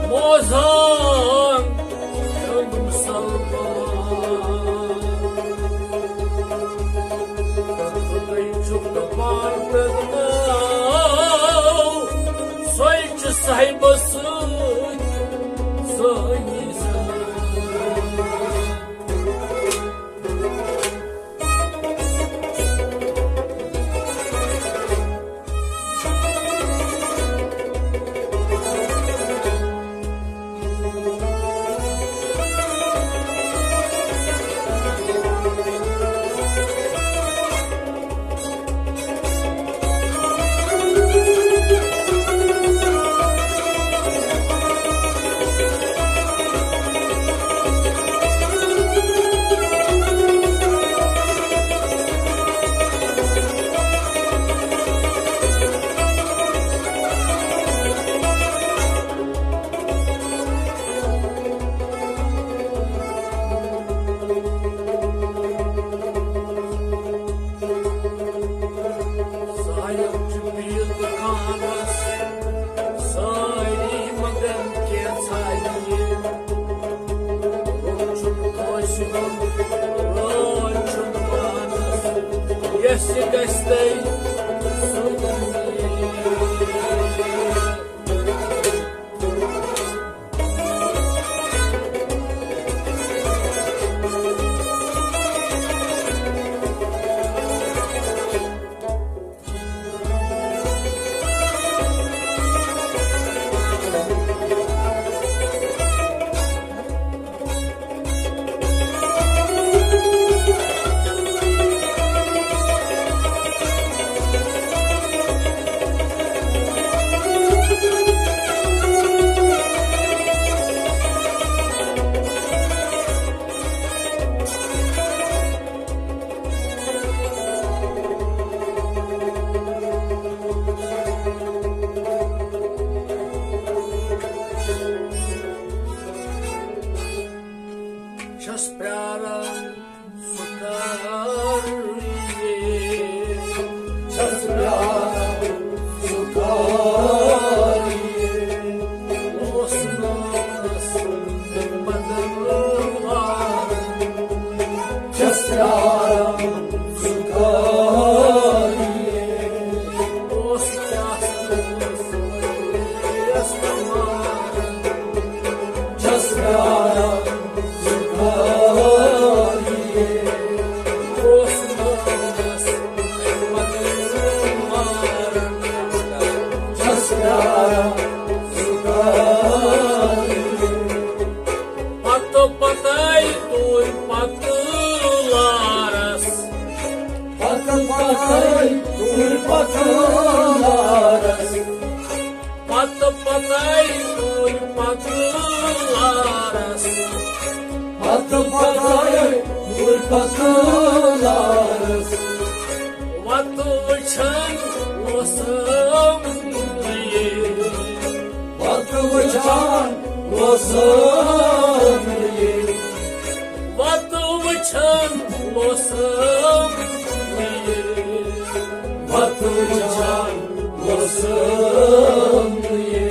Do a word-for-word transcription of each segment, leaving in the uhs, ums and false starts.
بوزان چھُم سلمان۔ خۄداے چھُ دَپان پرٛٮ۪تھ ناو، سۄے چھِ صاحبَس سۭتۍ سٲنی زندگی۔ سارے چھِ بِہِتھ دُکانَس، سٲری مَنٛگَن کینٛژھا یہِ۔ روٚٹ چھُنہٕ کٲنٛسہِ ہُنٛد، رٲچھ چھُنہٕ پانَس۔ یَس یہِ گژھِ تۄہہِ، سُہ چھَس پیاران سُہ کر یِیہِ۔ چھَس پیاران سُہ کر یِیہِ۔ اوس نہٕ بدل وارٕ۔ چھَس پیاران سُہ کر یِیہِ۔ اوس پیاسہٕ، اوس پیاسہٕ۔ چھَس پیاران سُہ کر یِیہِ۔ اوس نہٕ بدل وارٕ۔ چھَس پیاران سُہ کر یِیہِ۔ پتہٕ پتَے توٗرۍ پتہٕ لارس۔ پتہٕ پتَے توٗرۍ پتہٕ لارس۔ پتہٕ پتَے توٗرۍ پتہٕ لارس۔ پتہٕ پتَے توٗرۍ پتہٕ لارس۔ وَتہٕ وٕچھان اوسُم یہِ۔ وَتہٕ وٕچھان اوسُم یہِ۔ وَتہٕ وٕچھان اوسُم یہِ۔ وَتہٕ وٕچھان اوسُم یہِ۔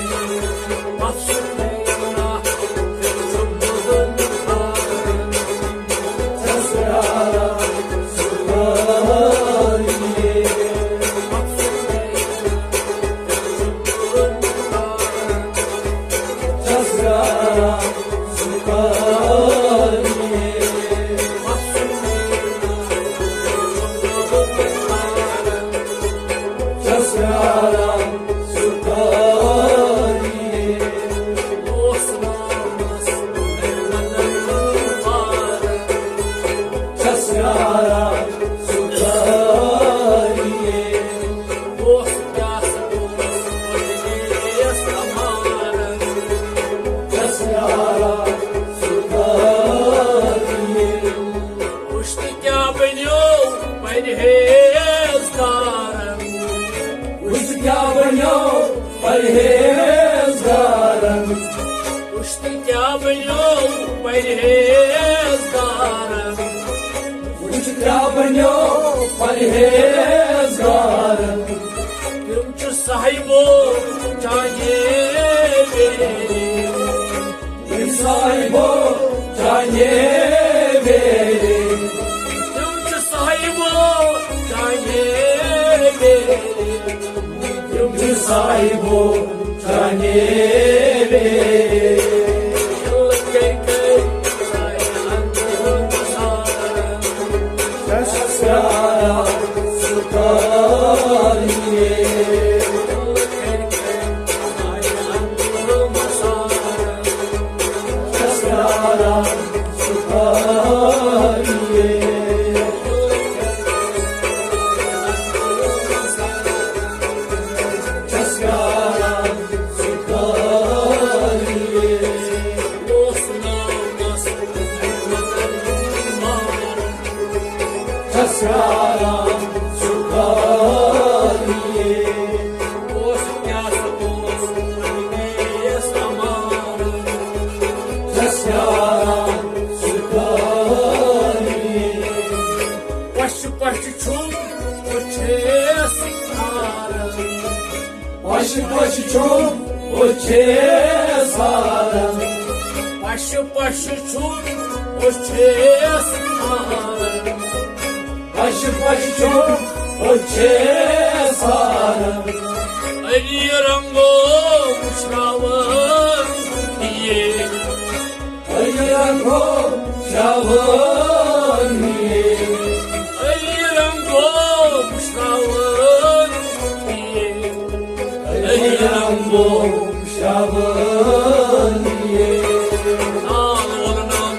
وٕچھ تہٕ کیٛاہ بنیو پرہیزگارن۔ وٕچھ تہٕ کیٛاہ بنیو پرہیزگارن۔ وٕچھ تہٕ کیٛاہ بنیو پرہیزگارن۔ وٕچھ تہٕ کیٛاہ بنیو پرہیزگارن۔ تِم چھِ صاحبو چاہے میری۔ صاحبو جانے میرے، تم چھِ صاحبو جانے میرے، تم چھِ صاحبو جانے میرے۔ پشہِ پشہِ چھُم بہٕ چھَس کھاران۔ پشہِ پشہِ چھُم بہٕ چھَس کھاران۔ پشہِ پشہِ چھُم بہٕ چھَس کھاران۔ پشہِ پشہِ چھُم بہٕ چھَس کھاران۔ علی رنگو مشراوان یہ۔ علی رنگو شاوانی۔ علی رنگو شاوانی۔ علی رنگو شاوانی۔ نال ولنم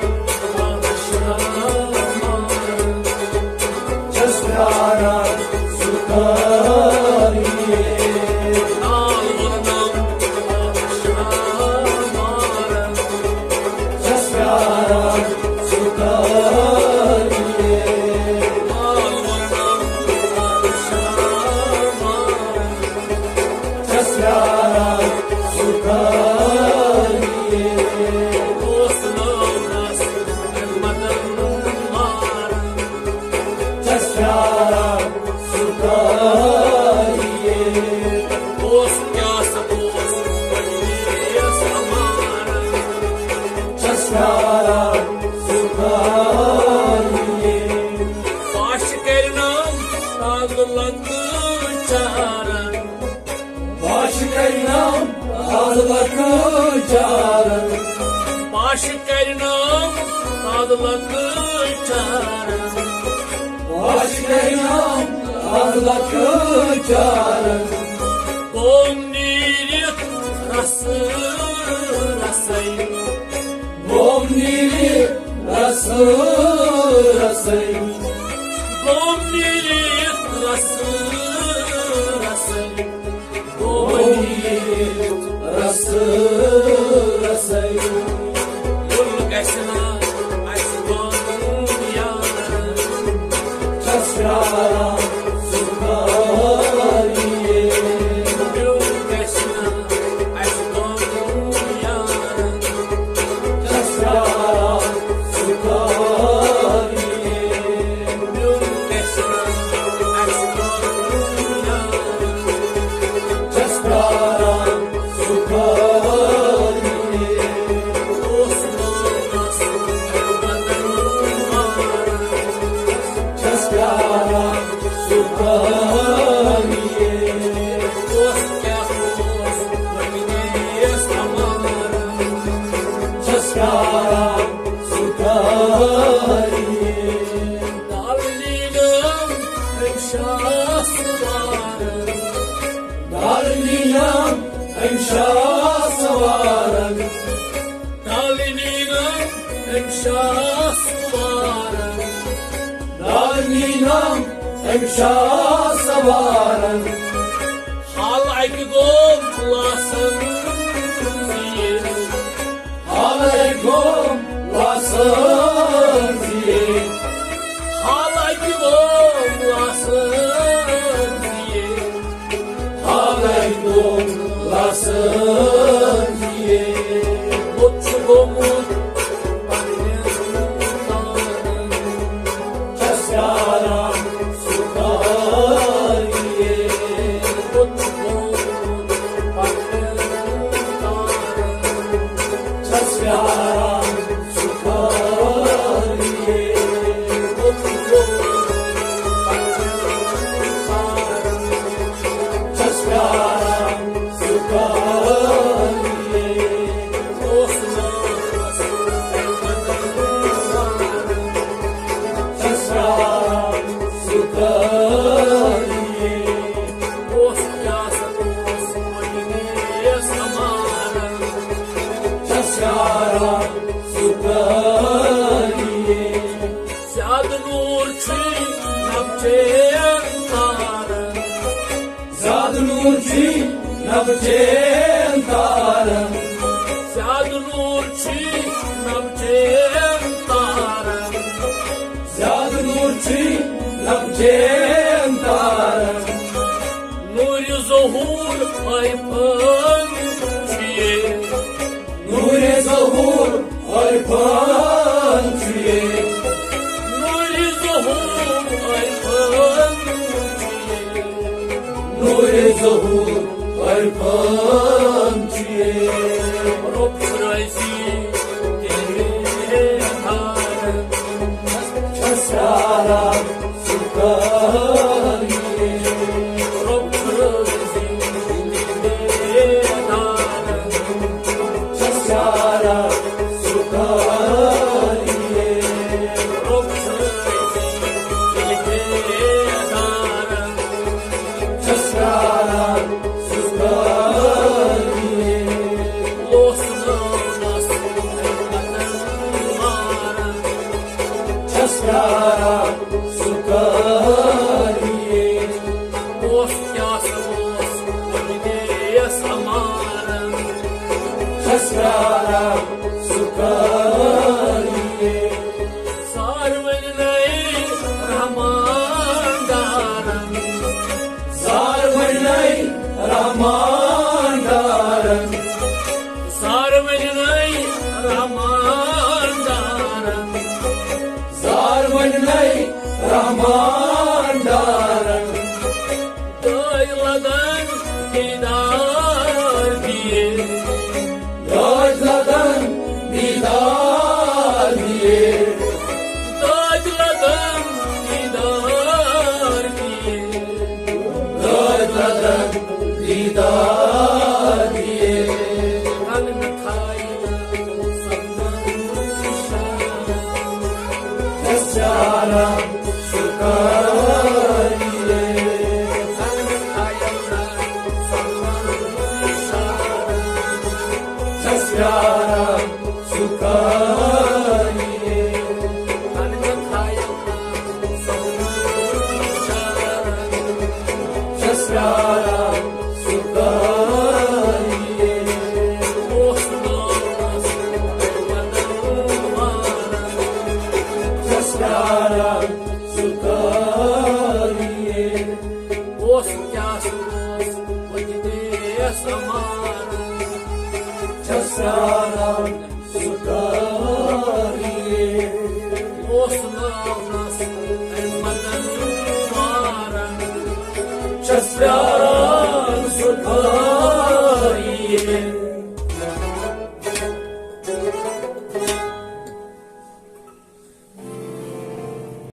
چھَس پیاران سُہ کر یِیہِ۔ نال ولنم چھَس پیاران سُہ کر یِیہِ۔ چھَس پیاران سُہ کر یِیہِ۔ چھَس پیاران سُہ کر یِیہِ۔ اوس کیٛاہ سا اوس پننِس امان۔ چھَس پیاران سُہ کر یِیہِ۔ پاش کرنم تاگ لگ چارن۔ پاش کرنم تاگ لگ چارن۔ پاش کرنم تاگ لگ چارن۔ پاش کرنم تاگ لگ چارن۔ قوم نیٖرِتھ رسہٕ رسے۔ قوم نیٖرِتھ رسہٕ رسے۔ قوم نیٖرِتھ رسہٕ رسے۔ قوم نیٖرِتھ رسہٕ رسے۔ یُل گژھِ نا اَسہِ وَنُن یارن۔ چھَس پیاران سُہ کر یِیہِ۔ یُل گژھِ نا اَسہِ وَنُن یارن۔ چھَس پیاران سُہ کر یِیہِ۔ یُل گژھِ نا اَسہِ وَنُن یارن۔ چھَس پیاران سُہ کر یِیہِ۔ اوس ناو اَسہِ وطن مارن۔ چھَس پیاران سُہ کر یِیہِ۔ اوس کیٛاہ اوس وۄنۍ یِیَس اَمارن۔ چھَس پیاران سُہ کر یِیہِ۔ دالہٕ نیٖنم أمۍ شاہ سوارن۔ دالہٕ نیٖنم أمۍ شاہ سوارن۔ دالہٕ نیٖنم أمۍ شاہ سوارن۔ دالہٕ نیٖنم أمۍ شاہ سوارن۔ حال اَکہِ گوٚو لاسن زیٖر۔ حالے گوم لاسن زیے۔ حالے گوم لاسن زیے۔ حالے گوم لاسن زیے۔ بُت چھُ گوٚمُت پننٮ۪ن تانن۔ چھَس پیاران سُہ کر یِیہِ۔ بُت چھُ گوٚمُت پننٮ۪ن تانن۔ چھَس پیاران پیارا سُہ کٲری۔ زیادٕ نوٗر چھُے نَبہٕ چین تارن۔ زیادٕ نوٗر چھُے نَبہٕ چین تارن۔ زیادٕ نوٗر چھُے نَبہٕ چین تارن۔ زیادٕ نوٗر چھُے نَبہٕ چین تارن۔ نوٗرِ ظہوٗر عرفان چھُ یے۔ نوٗرِ ظہوٗر عرفان چھُ یے۔ نوٗرِ ظہوٗر عرفان چھُ یے۔ نوٗرِ ظہوٗر عرفان چھُ یے۔ رۄب چھُ رٲضی تیرے دیدارن۔ چھَس پیاران سُہ کٲری۔ رۄب چھُ رٲضی تیرے دیدارن۔ چھَس پیاران سُہ کٲری۔ رۄب چھُ رٲضی تیرے دیدارن۔ چھَس پیاران سُہ کٲری۔ اوس نہٕ مَس وطن ماران۔ چھَس پیاران سُہ کٲری۔ اوس کیٛاہ سا اوس وۄنۍ دیس اَمارن۔ چھَس پیاران سُہ کٲری۔ سار وۄنۍ نَے رحمان دارن۔ سار وۄنۍ نَے رحمان دارن۔ سار وۄنۍ نَے رحمان دارن۔ سار وۄنۍ نَے رحمان دارن۔ دٲدۍ لدن دیدار دِیے۔ دٲدۍ لدن دیدار دِیے۔ دٲدۍ لدن دیدار دِیے۔ دٲدۍ لدن دیدار دِیے۔ رنگ نہٕ تھایہِ نہٕ سپنن نِشان۔ چھَس پیاران سُہ کٲری۔ رنگ نہٕ تھایہِ نہٕ سپنن نِشان۔ چھَس پیاران سُہ کٲری۔